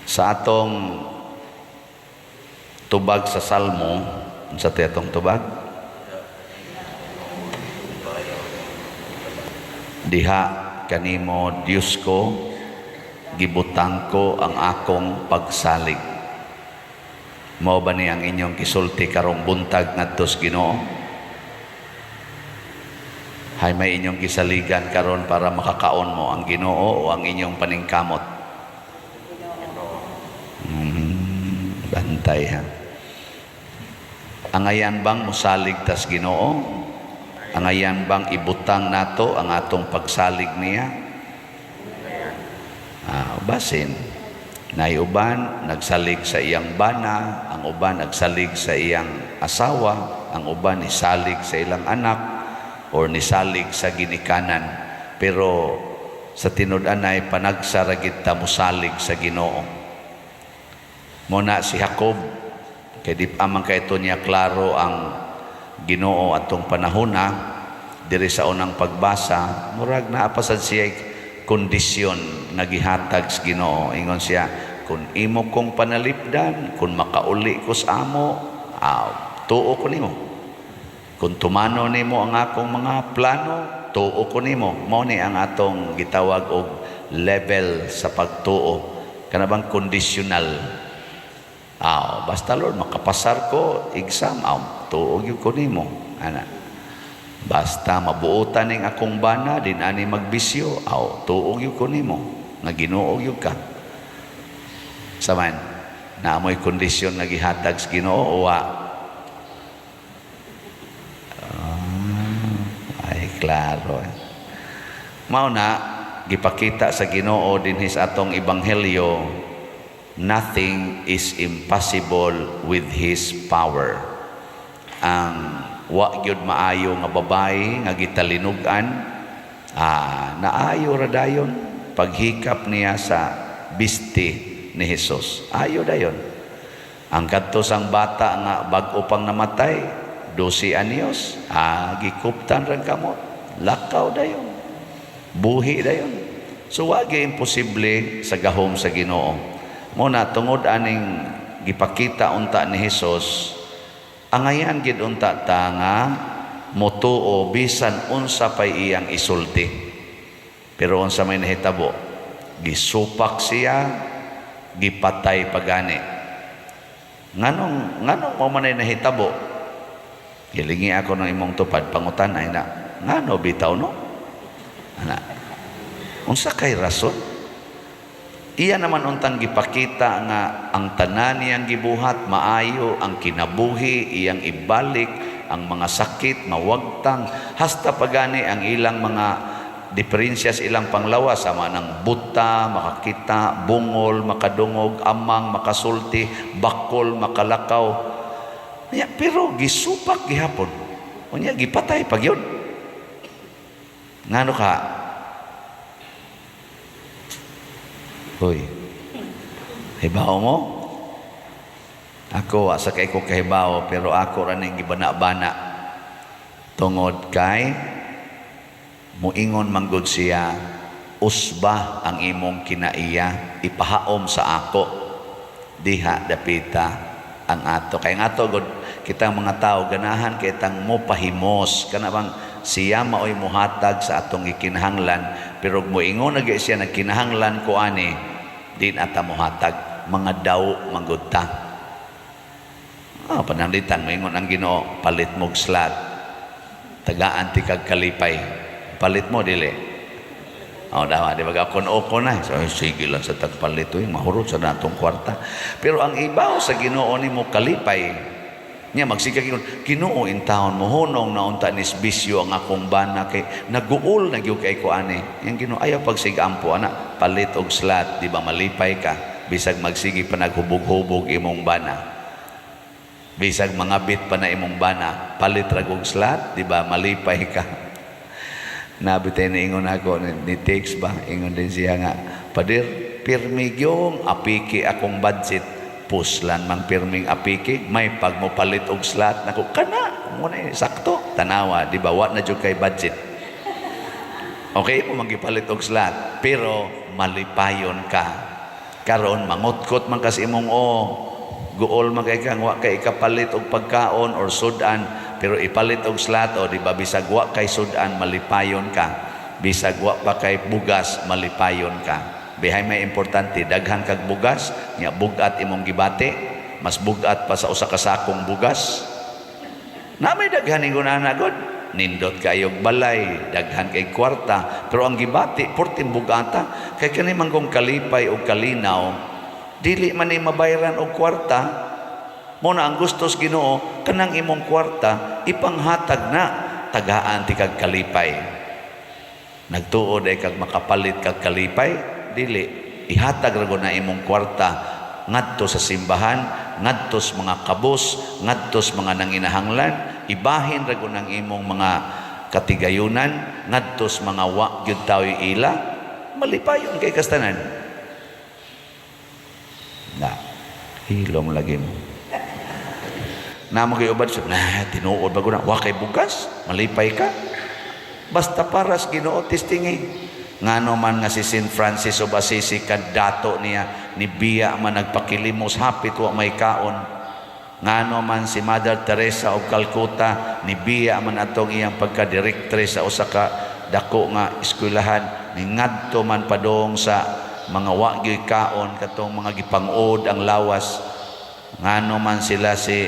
Sa atong tubag sa Salmo, sa atong tubag, diha kanimo, Dios ko, gibutang ko ang akong pagsalig. Mao ba ni ang inyong gisulti karong buntag ngadto sa Ginoo? Hay may inyong gisaligan karon para makakaon mo, ang Ginoo o ang inyong paningkamot? Bantay ha. Angayan bang musalig tas Ginoo? Angayan bang ibutang nato ang atong pagsalig niya? Ah, basin. Nay uban nagsalig sa iyang bana, ang uban nagsalig sa iyang asawa, ang uban nisalig sa ilang anak or nisalig sa ginikanan. Pero sa tinud-anay, panagsa ra gid ta mosalig sa Ginoo. Mao na si Jacob, kay di pa man kay ito niya klaro ang Ginoo atong panahona, diri sa unang pagbasa, murag naa pa sad siya kondisyon nga gihatag sa Ginoo. Ingon siya, "Kung imo kong panalipdan, kung makauli ko sa amo, tuo ko nimo. Kung tumano nimo ang akong mga plano, tuo ko nimo." Mao ni ang atong gitawag og level sa pagtuo. Kana bang conditional? Basta Lord, makapasar ko exam, tuo gyud ko nimo. Ana. Basta mabuotan ning akong bana, din ani magbisyo, tuo gyud ko nimo. Nga Ginoo gyud ka. Saman, naa moy kondisyon nga gihatag sa Ginoo o wa? Ay, klaro. Mao na gipakita sa Ginoo dinhi sa atong ebanghelyo, nothing is impossible with His power. Ang wa gyud maayo nga babae nga gitalinugan, naayo ra dayon paghikap niya sa bisti ni Jesus. Ayo dayon. Ang kadto sang bata nga bag-o pang namatay, 12 anyos, gikuptan rang kamot, lakaw dayon. Buhi dayon. So wa gyud imposible sa gahom sa Ginoo. Mao na tungod aning gipakita unta ni Jesus, angayan gid unta ta nga motuo bisan unsa pay iyang isulti. Pero unsa may nahitabo? Gisupak siya, gipatay pagani. Nganong mao man ay nahitabo? Gilingi ako ng imong tupad, pangutan ay na, ngano bitaw no? Ana. Unsa kay rason? Iya naman untang gipakita nga ang tanan niyang gibuhat maayo, ang kinabuhi iyang ibalik, ang mga sakit mawagtang, hasta pagani ang ilang mga diferensya sa ilang panglawas sama ng buta, makakita, bungol, makadungog, amang, makasulti, bakol, makalakaw. Nya, pero gisupak gihapon. Unya gipatay pag yun. Ngano ka? Hoy. Hibaw mo? Ako, asa kay ko kahibaw, pero ako ra ning gibana-bana. Tungod kay muingon manggod siya, "Usba ang imong kinaiya, ipahaom sa ako." Diha dapita ang ato. Kay ang ato god, kitang mga tao ganahan kay tang mo pahimos, kana bang siya maoy muhatag sa atong gikinahanglan, pero moingon na gyud siya, "Nagkinahanglan ko ani," din ata muhatag, mga daw manggod ta. Pananglitan moingon ang Ginoo, "Palit mog slot, tagaan ti kag kalipay." Palit mo, dili? Oh, dawa, di ba kun oko na. So, ay, sige lang sa tagpalit, uy, mahurot sa natong kwarta. Pero ang ibaw sa Ginoo nimo kalipay. Nya magsiga Ginoo, "Ginoo in taon mo hunong na unta nis bisyo ang akong bana kay naguol na gyud kay ko ani." Yang Ginoo, "Ayaw pagsigampo ana, palit og slot, di ba malipay ka bisag magsige pa naghubog-hubog imong bana. Bisag mangabit pa na imong bana, palit ra og slot, di ba malipay ka?" Nabi tayo na ingon ako, ni text ba, ingon din siya nga, "Pader, pirmi gyung apiki akong budget." Puslan mang pirming apiki, may pag mo palit og slot, nako, kana, muna eh, sakto, tanawa, di ba, wa na jud kay budget. Okay mo magipalit og slot, pero malipayon ka. Karon mangutkot man kas imong o guol man kay kang wa kay ikapalit og pagkaon or sudan, pero ipalit og slat o, di ba? Bisag wa kay sudan, malipayon ka. Bisag wa pa kay bugas, malipayon ka. Bihay may importante daghan kag bugas nya bugat imong gibati, mas bugat pa sa usa ka sakong bugas na may daghan ingon ana god. Nindot kayog balay, daghan kay kwarta, pero ang gibati porting bugata. Kay kani man kong kalipay og kalinaw, dili man ni mabayran og kwarta. Mo na ang gustos Ginoo, kanang imong kwarta ipanghatag na, tagaan ti kag kalipay. Nagtuo day kag makapalit kag kalipay? Dili. Ihatag ra na imong kwarta ngadto sa simbahan, ngadto sa mga kabus, ngadto sa mga nanginahanglan. Ibahin ra gud ang imong mga katigayunan ngadto sa mga wa gyud tao'y ila. Malipayon kay kastanan na hilom lagi mo na mo kay ubad na tinuod ba na wa kay bugas, malipay ka. Basta paras Ginoo, testingi. Ngano man nga si Saint Francis of Assisi, kadato niya, ni biya man nagpakilimos, hapit wa may kaon? Ngano man si Mother Teresa of Calcutta, ni biya man atong iyang pagka-directress sa usa ka dako nga eskwelahan, ni ngadto man padong sa mga wa gyoy kaon, katong mga gipangod ang lawas? Ngano man sila si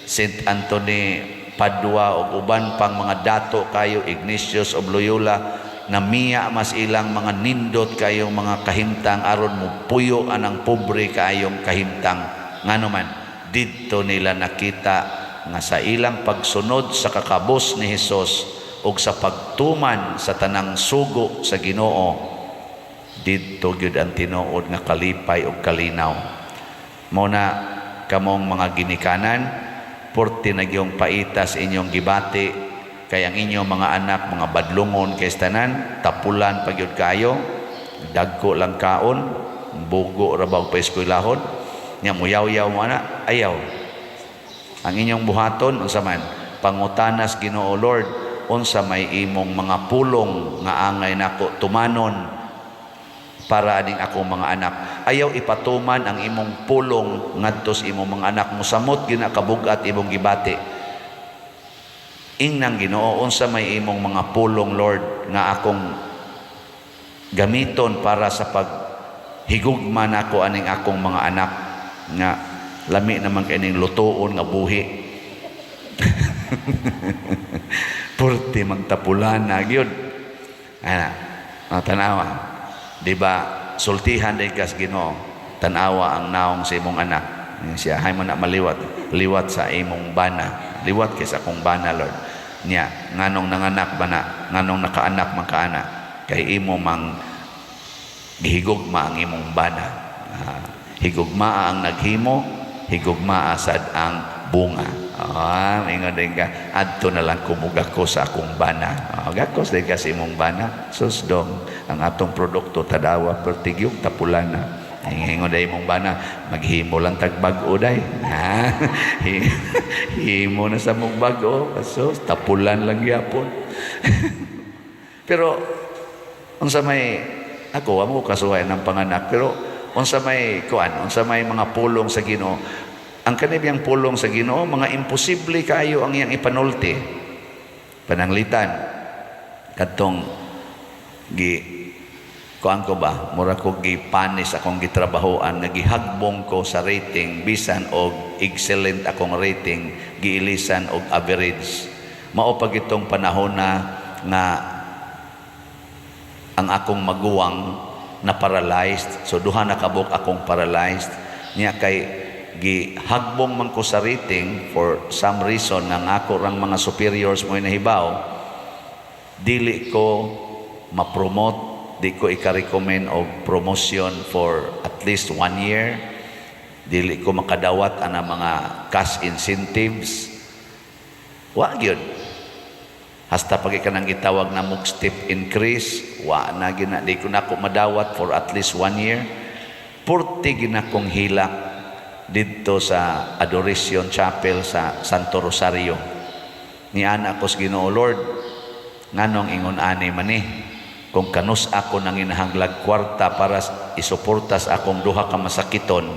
Saint Anthony Padua ug uban pang mga dato kayo, Ignatius of Loyola, namiya mas ilang mga nindot kayong mga kahimtang aron mo puyo anang pobre kayong kahimtang? Ngano man didto nila nakita nga sa ilang pagsunod sa kakabos ni Hesus ug sa pagtuman sa tanang sugo sa Ginoo, didto gyud ang tinuod nga kalipay ug kalinaw? Mo na kamong mga ginikanan, porte nagyong paitas inyong gibati kay ang inyong mga anak mga badlungon kay tanan, tapulan pa gyud kayo, dagko lang kaon, bugo ra ba og paeskwelahon nya, muyaw-yaw mo ana. Ayaw. Ang inyong buhaton, unsa man, pangutanas Ginoo, "Lord, unsa may imong mga pulong nga angay nako tumanon para aning akong mga anak?" Ayaw ipatuman ang imong pulong ngadto sa imong mga anak, musamot gina kabugat imong gibati. Ingnang Ginoo, "Unsa may imong mga pulong, Lord, nga akong gamiton para sa paghigugma nako aning akong mga anak nga lami naman kay ning lutuon nga buhi?" Purti magtapulan na gyud ana. Oh, tanawa, di ba? Sultihan day kas Ginoo, tanawa ang naong sa imong anak. Yan siya hay mo na maliwat liwat sa imong bana, liwat kay sa akong bana, Lord. Nya nganong nanganak ba na, nganong nakaanak man ka ana? Kay imo mang gihigugma ang imong bana. Ah, higugma ang naghimo, higugma sad ang bunga. Ah, ingon din ka, "Adto na lang kumugako sa akong bana." Ah, gakos din ka sa imong bana. Sus dong, ang atong produkto tadawa pertigyog tapulana. Ingon day imong bana, "Maghimo lang tag bag-o day." Ha? Himo na sa mong bag-o. Sus, tapulan lang gyapon. Pero unsa may ako, amo ko kasuhay ng panganak, pero unsa may kuan, unsa may mga pulong sa Ginoo? Ang kanibiyang pulong sa Ginoo, mga imposible kayo ang iyang ipanulti. Pananglitan kadtong gi kuan ko ba, mura ko gipanis akong gitrabahoan nga gihagbong ko sa rating, bisan og excellent akong rating, giilisan og average. Mao pag itong panahon na nga ang akong maguwang na paralyzed, so duha na kabuk akong paralyzed niya. Kay gihagbong man ko sa rating, for some reason nga ang ako rang mga superiors mo nahibaw, dili ko ma-promote, di ko ika-recommend og promotion for at least one year, dili ko makadawat ana mga cash incentives, wa gyud. Hasta pag kanang gitawag na mog step increase, wa na gina, di ko na ako madawat for at least one year. Purti gina kong hilak didto sa Adoration Chapel sa Santo Rosario. Ni ana ko sa Ginoo, "Lord, nganong ingon ani man ni?" Kung kanus ako nanginahanglag kwarta para isuporta sa akong duha ka masakiton,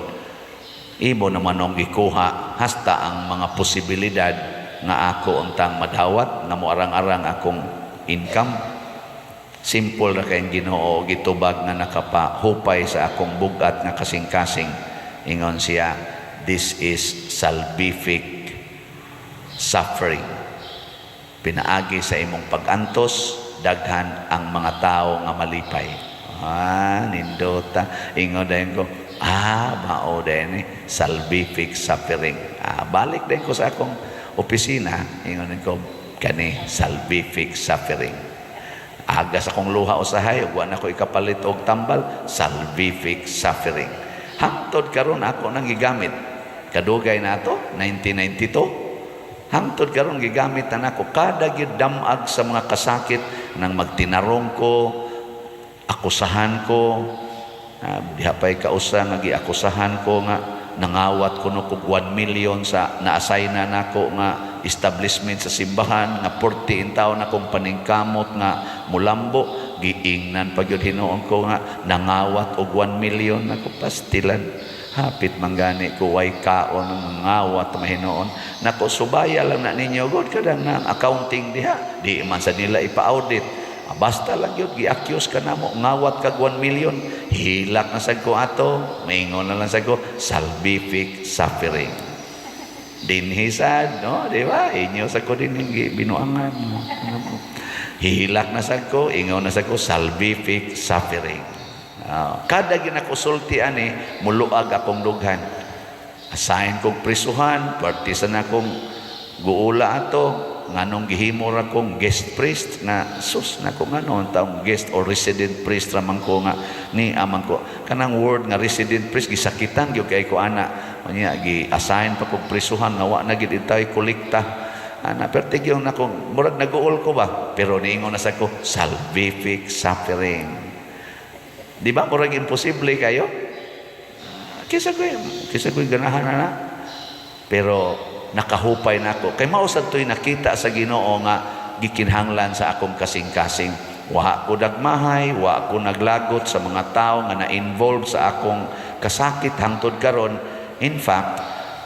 imo naman ang gikuha hasta ang mga posibilidad nga ako untang madawat nga moarang-arang akong income. Simple ra kay Ginoo, gitubag nga nakapahupay sa akong bugat nga kasing-kasing. Ingon siya, "This is salvific suffering." Pinaagi sa imong pag-antos, daghan ang mga tao nga malipay. Ah, nindota. Ingon dayon ko, "Ah, mao din eh, salvific suffering." Ah, balik din ko sa akong opisina, ingon din ko, "Kani, salvific suffering." Aga sa akong luha usahay, ug wa na ko ikapalit og tambal, salvific suffering. Hangtod karon ako nang gigamit. Kadugay na ato, 1992. Hangtod karon gigamit na nako kada gyud damag sa mga kasakit nang magtinarong ko, akusahan ko, diha pa'y kausa nga giakusahan ko nga nangawat kuno kog 1 million sa na-assign na nako nga establishment sa simbahan nga 40 intaw na kong paningkamot nga mulambo. Giingnan pa gyud hinuon ko nga nangawat og 1 million. Nako, pastilan, hapit manggani ko way kaon, mangawat mahinuon nako. Subaya lang na ninyo god kadang na accounting diha, di man sa nila ipa-audit. Ah, basta lang yun, gi-accuse ka na mo, ngawat kag 1 million, hilak na sad ko ato, maingon na lang sad ko, "Salvific suffering." Dinhi sad, no? Di ba? Inyo sa ko din binuangan. Hihilak na sad ko, ingon na sad ko, "Salvific suffering." Kada ginakusulti ani, muluag akong dughan. Asahin kong prisuhan, parte sa na kong guula ato, nganong gihimo ra kong guest priest nga sus nako, ngano taong guest or resident priest ra man ko nga ni amang ko kanang word nga resident priest, gisakitan gyud kay ko ana. Unya gi-assign pa kog prisuhan nga wa na gid itay kolekta ana, perti gyud nako, murag naguol ko ba, pero niingon na sa ko, "Salvific suffering." Di ba murag imposible kayo? Kisa ko ganahan na, pero nakahupay na ako kay mao sad to'y nakita sa Ginoo nga gikinhanglan sa akong kasing-kasing. Wa ko dagmahay, wa ko naglagot sa mga tao nga na-involve sa akong kasakit hangtod karon. In fact,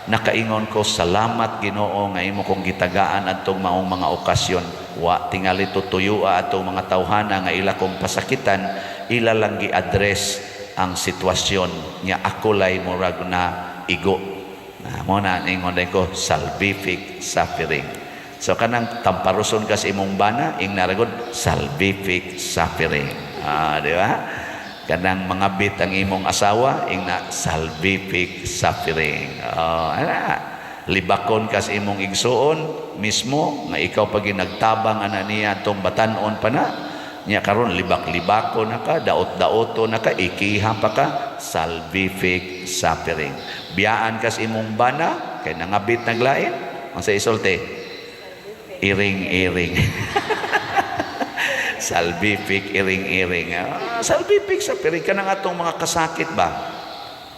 nakaingon ko, "Salamat, Ginoo, nga imo kong gitagaan adtong maong mga okasyon." Wa tingali tutuyoa atong mga tawhana nga ila kong pasakitan, ila lang gi-address ang sitwasyon nya, ako lay murag na igo na. Mo na ingon ko, "Salvific suffering." So kanang tamparuson ka sa imong bana, ing naragod, "Salvific suffering." Ah, di ba? Kanang mga bit ang imong asawa, ing na, "Salvific suffering." Oh, ana. Libakon ka sa imong igsuon mismo nga ikaw pag nagtabang ana niya atong batanon pa na niya, karon libak-libako na ka, daot-daoto na ka, ikiha pa ka, salvific suffering. Biyaan ka sa imong bana kay nangabit naglain, ang sa isulti, iring-iring. Salvific iring-iring. Ah, salvific suffering kanang atong mga kasakit ba?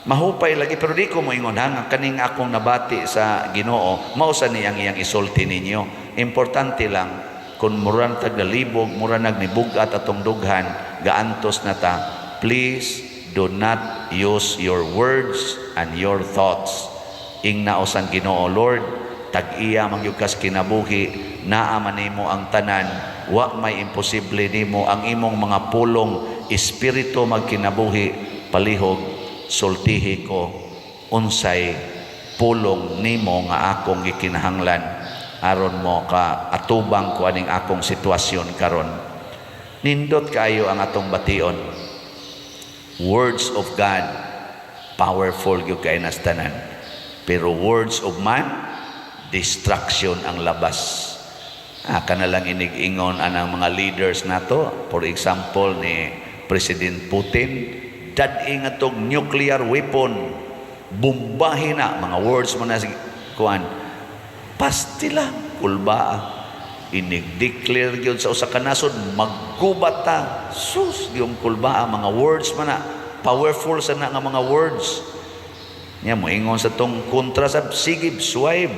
Mahupay lagi, pero di ko moingon ha nga kaning akong nabati sa Ginoo mao sa niyang iyang isulti ninyo. Importante lang kung mura tagalibog, mura nagnibugat atong dughan, gaantos na ta, please do not use your words and your thoughts. Ing naosan Ginoo, "Lord, tag-iya man gyud kas kinabuhi, naa man nimo ang tanan, wa may imposible nimo, ang imong mga pulong espiritu magkinabuhi, palihog sultihi ko unsay pulong nimo nga akong gikinahanglan aron mo ka atubang ko aning akong sitwasyon karon." Nindot kaayo ang atong bation. Words of God, powerful gyud kay nas tanan, pero words of man, destruction ang labas. Ah, kana lang inig-ingon anang mga leaders nato, for example ni President Putin, dad-i nga tog nuclear weapon, bombahin na, mga words mo na kuan, pastila, kulbaa. Inig-declare gyud sa usa ka nasod, maggubat ta, sus yung kulbaa, mga words man na, powerful sa na nga mga words nya. Moingon sa tong kontra sa, sige, swipe,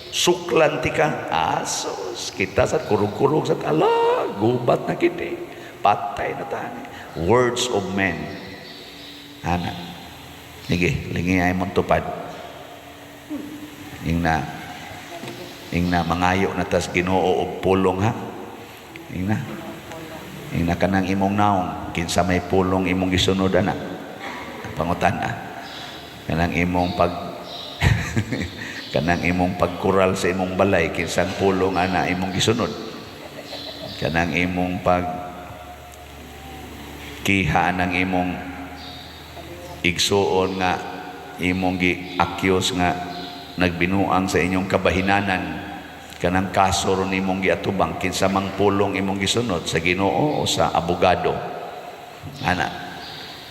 suklan ti ka, asos kita sa kurug-kurug sa ala, gubat na kini. Patay na ta ni. Words of men. Ana. Sige, lingi ay mong tupad. Ing na mangayo na tas Ginoo og pulong, ha. Ing na. Ing na kanang imong naong, kinsa may pulong imong gisunod ana? Pangutan ah. Kanang imong pagkural sa imong balay, kinsang pulong ana imong gisunod? Kanang imong pag kiha ng imong igsuon nga imong gi-accuse nga nagbinuang sa inyong kabahinanan, kanang kaso ron imong giatubang, kinsa mang pulong imong gisunod, sa Ginoo o sa abogado ana?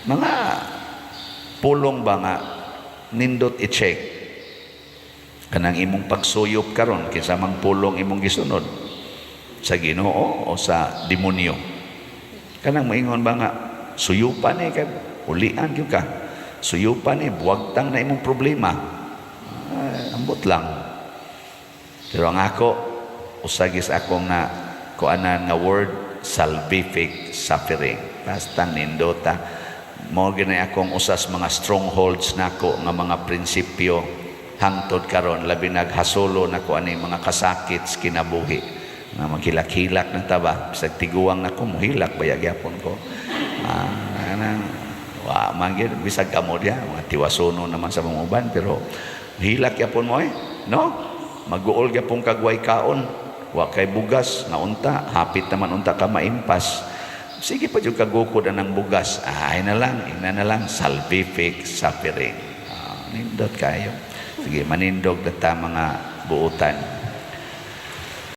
Mga pulong ba nga nindot i-check. Kanang imong pagsuyop karon, kinsa mang pulong imong gisunod, sa Ginoo o sa demonyo? Kanang moingon ba nga suyupan eh kay ulian gyud ka, suyupan eh buwagtang na imong problema. Ay, ambot lang. Pero ang ako usagis akong na kuanan nga word, salvific suffering. Basta nindota mo gini akong usas mga strongholds nako nga mga prinsipyo hangtod karon, labi naghasulo nako ani mga kasakit sa kinabuhi nga maghilak-hilak ng taba. Bisag tiguang nako, muhilak baya gyapon ko. Ah, anang wa man gyud, bisag kamo diya mga tiwasuno naman sa mga uban, pero hilak gyapon mo eh, no? Maguol gyapon kag way kaon, wa kay bugas nga unta, hapit naman unta ka maimpas, sige pa jud kagukod anang bugas. Ay na lang, ina na lang, salvific suffering. Ah, nindot kayo. Sige, manindog na ta, mga buutan.